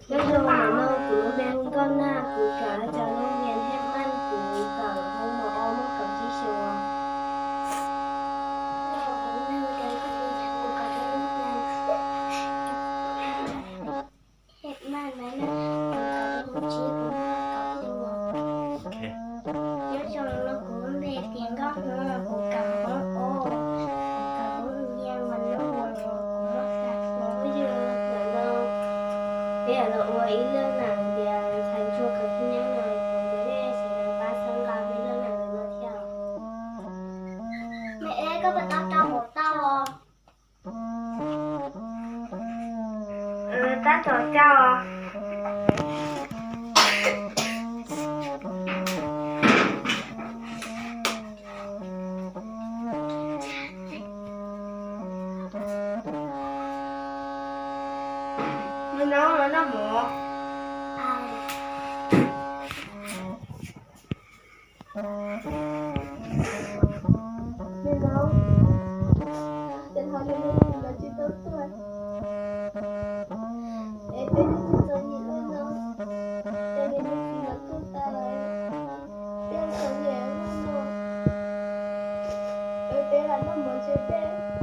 Nyob zoo, ntawm no kuv lub npe hu Nkauj Nag, kuv kawm cov lub nias Hej Maj, kuv kawm hoob mos ob muaj kaum tsib xyoos. Hej Maj na, kuv kawm hoob tsib, kuv muaj kaum xyoo. Nyob zoo, no kuv lub npe tias Nkauj Hmoob, kuv kawm hoob ob, kuv kawm hoob ib, mas no kuv muaj xya xyoo. Ntawm no peb yuav los ua ib lub neej tias ntxhais ntsuag kawm txog nyob no, kuv cov nej sawv daws pab txhawb nqa peb lub neej ntawm no thiab. Me es koj puas tau rau hauv tau os? Tab tom rau os. Noj, noj mov. Me nau, ces ho nws tsis los tsis tau tuaj, es peb twb tsis txom nyem li no, ces nws tsis los tuaj tas, peb txom nyem li no, es peb lam noj mov tsev tej.